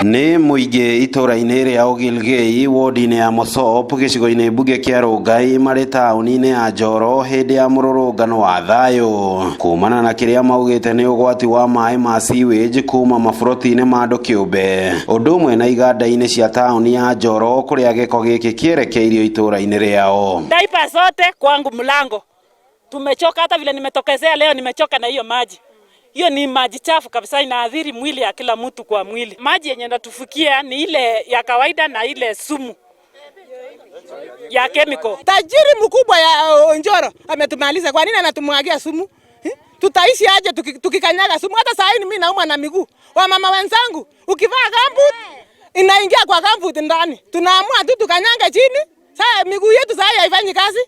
Nĩ mũingĩ itũra-inĩ rĩa Ogilgei wodi-inĩ ya Mosop gĩcigo-inĩ mbunge kĩa Rongai marĩ taũni-inĩ ya Njoro hĩndĩ ya mũrũrũngano wa thayũ kumana na kĩrĩa maugĩte nĩ ũgwati wa maĩ ma sewage kuma maburoti-inĩ ma andũ kĩũmbe, ũndũ ũmwe na iganda-inĩ cia taũni ya Njoro kũrĩa gĩko gĩkĩ kĩerekeirio itũra-inĩ rĩao. Diaper zote kwangu mlango. Tumechoka, hata vile nimetokezea leo nimechoka na hiyo maji. Hiyo ni maji chafu kabisa, inaathiri mwili ya kila mtu kwa mwili. Maji yenye natufikia ni ile ya kawaida na ile sumu ya chemical. Tajiri mkubwa ya Njoro ametumaliza. Kwa nini anatumwagia sumu? Tutaishi aje tukikanyaga sumu? Hata saa hii mimi naumwa na miguu. Wamama wenzangu, ukivaa gumboot inaingia kwa gumboot ndani. Tunaamua tu tukanyanga chini. Sasa miguu yetu saa hii haifanyi kazi.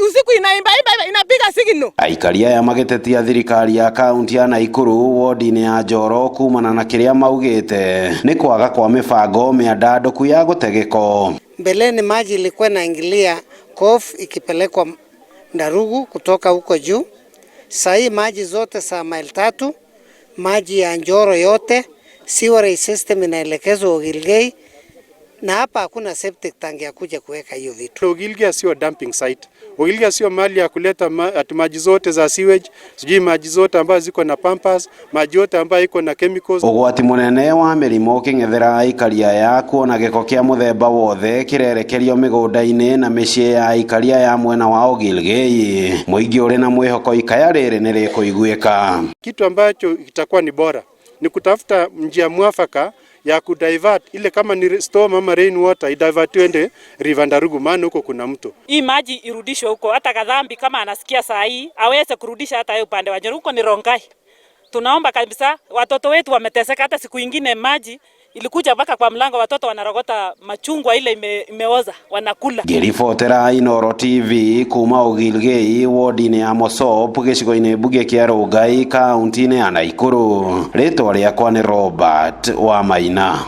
Usiku inaimba imba, inapiga signal. Aikari aya magĩtetia thirikari ya kaunti ya Naikuru wodi-inĩ ya Njoro kumana na kĩrĩa maugĩte nĩ kwaga kwa mĩbango mĩandandũku ya gũte gĩko. Mbeleni maji ilikuwa inaingilia Kof ikipelekwa Ndarugu kutoka huko juu. Sasa hii maji zote saa maili 3, maji ya Njoro yote sewerage system inaelekezwa Ogilgei, na hapa hakuna septic tank ya kuja kuweka hiyo vitu. Ogilgei sio dumping site. Ogilgei sio mahali ya kuleta ati maji zote za sewage, sijui maji zote ambazo ziko na pampers, maji yote ambayo iko na chemicals. Ũgwati mũnene wa mĩrimũ ũkĩng'ethera aikari aya kuona gĩko kĩa mũthemba wothe kĩrerekerio mĩgũnda-inĩ na mĩciĩ ya aikari aya mwena wa Ogilgei. Mũingĩ ũrĩ na mwĩhoko ikaya rĩrĩ nĩ rĩkũiguĩka. Kitu ambacho kitakuwa ni bora ni kutafuta njia mwafaka ya kudivert ile, kama ni storm ama rain water, idivert ende River Ndarugu, maana huko kuna mto. Hii maji irudishwe huko, hata Kadhambi kama anasikia saa hii aweze kurudisha hata yeye upande wa Njoro, huko ni Rongai. Tunaomba kabisa, watoto wetu wameteseka. Hata siku ingine maji ilikuja mpaka kwa mlango, watoto wanarogota machungwa ile imeoza wanakula. Ngĩribotera Inooro TV kuma Ogilgei wodi-inĩ ya Mosop gĩcigo-inĩ mbunge kĩa Rongai kaunti-inĩ ya Naikuru, rĩtwa rĩakwa nĩ Robert Wamaina.